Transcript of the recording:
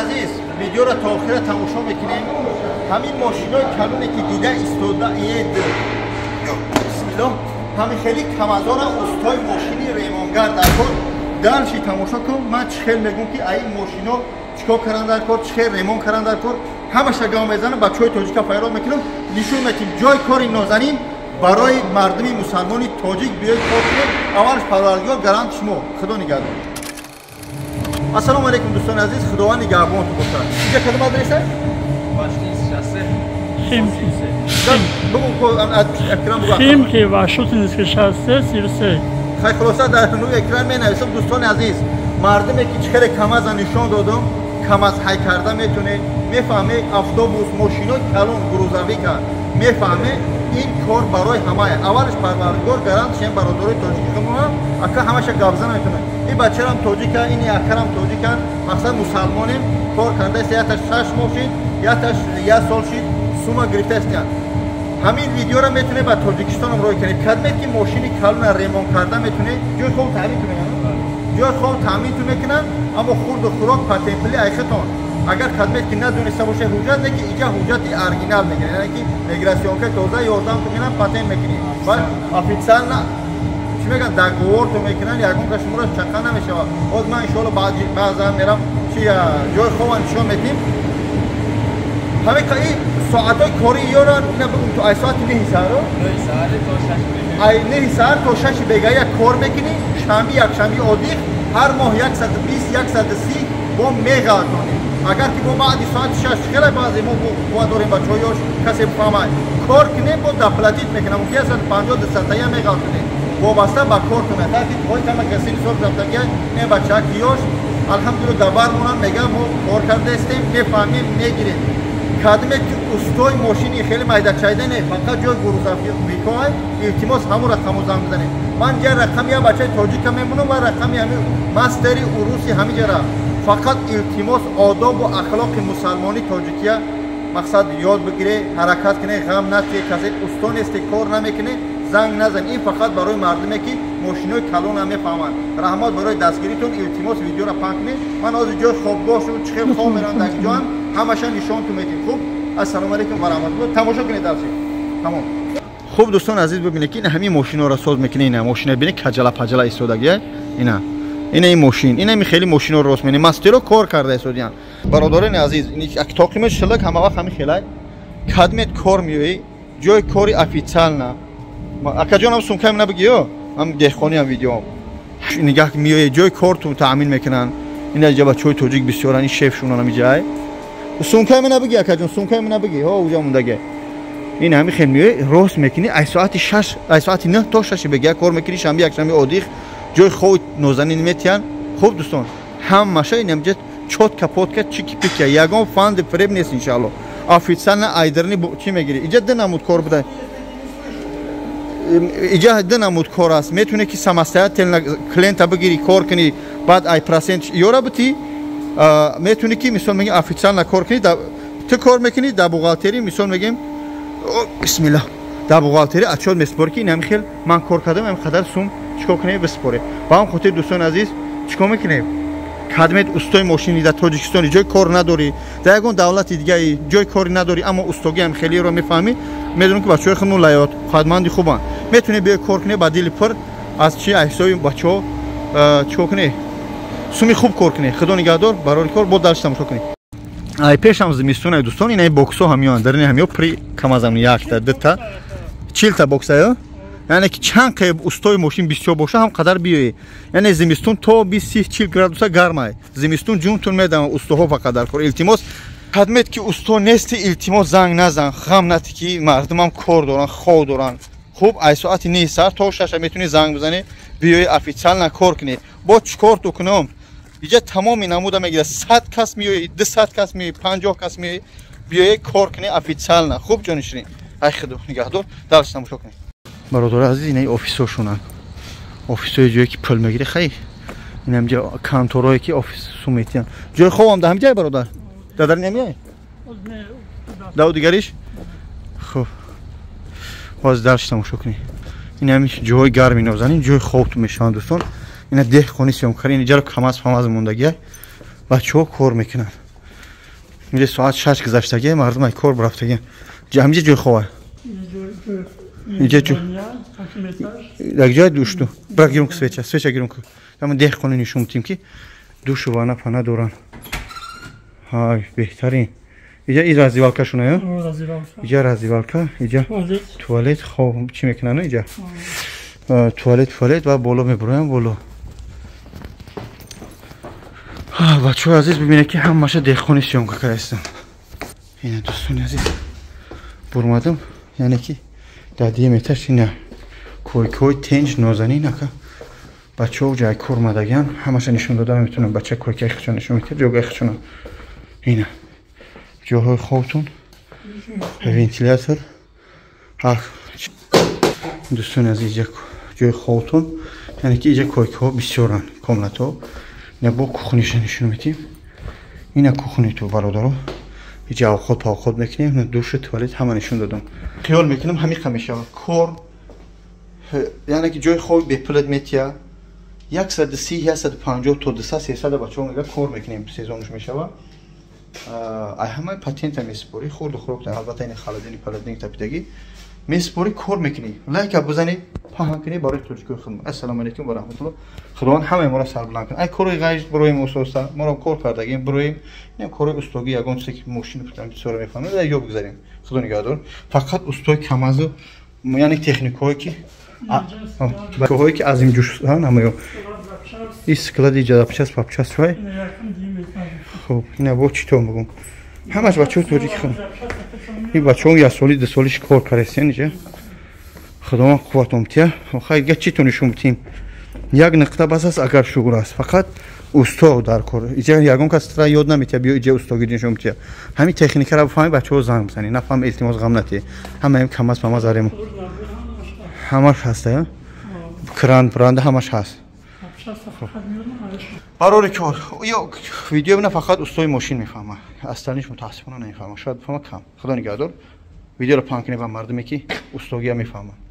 Азиз, видеоро то охира тамошо мекунем. Ҳамин мошинои калоне, ки дида истодаед, бисмиллоҳ, ҳамин хеле камазора устои мошини ремонгар дар кор. Дальше тамошо кун, ман чӣ хел мегӯм, ки аин мошино чӣ кор кардан дар кор, чӣ хел ремон кардан дар кор, ҳамаша гав мезанам, бачаҳои тоҷика файрод мекунам, нишон метим ҷои кори нозанин барои мардуми мусалмони тоҷик. Биёед, кор кунед, аввалш Парвардигор гарант шумо. Худо нигаҳдор. Ассалому алайкум, дӯстони азиз, Худованд нигаҳбонтон бошад. Инҷа кадом адреса? Химки. Экран. Химки, Вашутинское шоссе, 73. Хай, хулоса, дар рӯи экран менависам. Дӯстони азиз, мардуме ки чӣ хеле камаза нишон додам, камаз ҳай карда метоне, мефаҳме, автобус, мошинои калон, грузовика мефаҳме, ин кор барои ҳамае. Аввалш Парвардигор гарант шем бародарои тоҷики худмона. Ака ҳамаша гапза наметонад. Ин бачарам тоҷика, ин акарам тоҷикан. Мақсад, мусалмонем, кор кардааст. Яташ 6 моҳ шид, яташ як сол шид, сума гирифтаистиян. Ҳамин видеоро метавонед ба Тоҷикистонам рой кунед. Кадмед ки мошини калона ремон карда метавонед, ҷои хоб таъмин кунед, ҷои хоб таъминтон мекунанд, аммо хурду хӯрок, патент, пули айхатон. Агар кадмед ки надониста боша ҳуҷҷат, не ки иҷа ҳуҷҷати оригинал мегиред, яъне ки миграционка тоза ёрдамтон мекунанд, патент мекунед ва официально, чӣ мегӯянд, договортон мекунанд, ягон ка шуморо чақа намешавад. Боз ман иншоалло баъзан мерам, чи ҷои хоба нишон метим. Ҳамин соатҳои кори ёра ина бигум: ту ай соати 9 саҳаро, ай 9 саҳар то 6 бегая кор мекунӣ, шанби, якшанби отдых, ҳар моҳ 120, 130 бо меғалтонӣ. Агар ки бо баъди соати 6, хеле баъзе мо бо дорем, бачаҳо ёш, касе бифаҳмад, кор кунем, бо доплатить мекунам, 150, 200-тая меғалтонем, вобаста ба кортона. Таки ҳои кама касини сол рафтагия не, бачаки ёш, алҳамдулилла, дабар монанд, мегам, мо кор кардаистем, мефаҳмем, мегирем. Кадме ки устои мошини хеле майдачайда не, фақат ҷои грузовикоай, илтимос, ҳамон рақамро занг бизанед. Ман ҷа рақами я бачаи тоҷика мемонам ва рақами ҳами мастери уруси ҳамиҷара. Фақат илтимос, одобу ахлоқи мусалмони тоҷикия, мақсад, ёд бигире, ҳаракат куне, ғам натие. Касе усто несте, кор намекуне, занг назан. Ин фақат барои мардуме ки мошинои калона мефаҳманд. Раҳмат барои дастгиритон. Илтимос, видеоро паҳн кунед. Ман ҳозир ҷои хобгоҳ шу, чӣ хел хоб мерам, дар ҷоам ҳамаша нишонтон метим. Хуб, ассалому алайкум ва раҳматулло, тамошо кунед дальше. Тамом. Хуб, дӯстон азиз, бибинед, ки ина ҳамин мошиноро соз мекунед. Ина мошина бинед, каҷала паҷала истодагия. Ина ин мошин, ина ҳами хеле мошиноро рост менед, мастеро кор карда истодиян. Бародарони азиз, тоқима шилак ҳама вақт ҳамин хелай. Кадмет кор меоӣ, ҷои кори официально. Акаҷонам, сумкаи мана бигиё, ман деҳқониам, видеоам нигаҳ. Меои, ҷои кортон таъмин мекунанд. Ина ҷа бачаҳои тоҷик бисёран, ин шефшунам иҷай. Сумкаи мана биги, акаҷон, сумкаи мана биги, ҳо, уҷа мондаге. Ин ҳами хел меои, рост мекунӣ, ай соати 6, ай соати 9 то 6 бега кор мекунӣ, шанби, якшанби отдых, ҷои хоби нозанин метиҳанд. Хуб, дӯстон, ҳамаша инамҷа чётко, пётко, чики-пика, ягон фанди фиреб нест, иншаалло. Официально айдарни чӣ мегирӣ? Иҷа ду намуд кор буда, иҷа ду намуд кор аст. Метавонӣ ки самостоятельно клиента бигирӣ, кор кунӣ, баъд ай процент ёра бутӣ. Метавонӣ ки, мисол мегем, официально кор кунӣ, ту кор мекунӣ дар бухгалтерӣ, мисол мегем, бисмилла, дар бухгалтерӣ отчёт месупорӣ, ки инами хел ман кор кардам, ами қадар сум, чикор кунем, бисупорӣ. Ба ҳам хотир, дӯстони азиз, чикор мекунем? Кадмет устои мошини дар Тоҷикистони ҷои кор надорӣ, дар ягон давлати дигаи ҷои кори надорӣ, аммо устогиам хелиро мефаҳмӣ, медонам ки бачаҳои худмон лаёқатманди хубанд, метавонӣ биёи, кор кунӣ ба дили пур, аз чи, аз ҳисоби бачаҳо чикор кунӣ, суми хуб кор кунӣ. Худо нигаҳдор, барори кор, бо дальше тамошо кунӣ. Ай пешам зимистон, ай дӯстон, инаи боксо ҳамёан, дар ини ҳамё при камазам якта, дута, 40-та боксаё. Яъне ки чанд қеб устои мошин бисёр боша, ҳам қадар биёӣ. Яъне зимистон то 20, 30, 40 градуса гармай, зимистон ҷунтун медам, устоҳо фақат дар кор. Илтимос, кадмет ки усто нести, илтимос, занг назан, ғам нати, ки мардумам кор доранд, хов доранд. Хуб, ай соати 9 сар то 6 метавонӣ занг бизанӣ, биёӣ, официально кор кунӣ. Бо чӣ кор ту кунам? Иҷа тамоми намуда мегирад. 100 кас меоӣ, 200 кас меоӣ, 50 кас меоӣ, биёӣ, кор кунӣ официально. Хуб, ҷониширин, ай худо нигаҳдор, дальше тамошо кунӣ. Бародари азиз, инаи офисҳошонанд, офисҳои ҷое ки пул мегирӣ. Хай, инамҷа конторое ки офис сум метиҳанд. Ҷои хобам да ҳамиҷай, бародар, дадар намеяй дау дигариш. Хуб, боз дальше тамошо кунӣ. Ин ҳами ҷоҳои гарми нозанин, ҷои хобту мешаванд, дӯстон. Ина деҳқони съёмкари, ин ҷаро камаз памаз мондагия, бачаҳо кор мекунанд. Инҷа соат 6 гузаштагӣ, мардум ай кор бурафтагӣ. Ҳаминҷа ҷои хова. Инҷа ҷо. Як ҷои душту. Бира гирум ки свеча, свеча гирум ки. Ҳама деҳқони нишон мутим ки душу вана пана доран. Ҳай, беҳтарин. Иҷа и раздевалка шуна, ё? Иҷа раздевалка, иҷа туалет, хоб чӣ мекунанд иҷа? Туалет, туалет ва боло мебуроям боло. Бачаҳои азиз, бибинед ки ҳамаша деҳқони съёмка кардастам. Ина дӯстони азиз, бурмадам, яъне ки дар дуюм этаж ина койкаҳои тенҷ нозанин ака. Бачаҳо ҷай кор омадагиан, ҳамаша нишон дода наметавонам. Бача койкаи худшон нишон медиҳад, ҷойгоҳи худшона. Ина ҷоҳои хобтон, вентилятор. Дӯстони азиз, иҷа ҷои хобтон, яъне ки иҷа койкаҳо бисёранд, комнатаҳо. Ина бо кухниша нишон медиҳем. Ина кухни ту бародаро. Иҷа авқот павқот мекунем, душу туалет ҳама нишон додам. Хиёл мекунам ҳамиқа мешавад кор, яъне ки ҷои хоби бепулат метия 130, 150 то 200, 300 бачаҳо мега кор мекунем, сезонш мешавад. Ай ҳамаи патента месупорӣ, хурду хӯрок, албатта ин холодильник паладинник тапидагӣ месупорӣ, кор мекунӣ. Лайка бизанӣ, паҳн кунӣ барои тоҷикои худмон. Ассалому алайкум ва раҳматуллоҳ. Худованд ҳамаи моро сарбуланд кунад. Ай кори ғайр бироем ососта, моро кор кардагим бироем, инам кори устогӣ, ягон чизе ки мошин бисёро мефаҳмем, дар ё бигзарем. Худо нигаҳдор. Фақат устои камазу, яъне техникаҳое ки ҳое ки азимҷӯшанд ҳамаё. И склади ҷадапчас папчас швай. Хуб, ина бо чӣ то мегӯм? Ҳамаш бачаҳои тоҷики худ. Ин бачаҳо як соли, ду солиш кор кардастиян иҷа. Худованд қувватон бития. Хай га чӣ то нишон битим? Як нуқта бас аст, агар шугур аст. Фақат усто дар кор. Иҷа ягон кас тра ёд наметия, биё иҷа устогӣ нишон бития. Ҳамин техникаро бифаҳми, бачаҳо занг бизанед. Нафаҳм, илтимос, ғам натиҳед. Ҳамаим камаз памаз арем. Ҳамаш ҳаста, кран бранда ҳамаш ҳаст. Барори кор. Ё видео на фақат устои мошин мефаҳма. Остальниш мутаассифона намефаҳма. Шояд бифаҳма кам. Худо нигаҳдор. Видеоро паҳн кунед ба мардуме ки устогия мефаҳманд.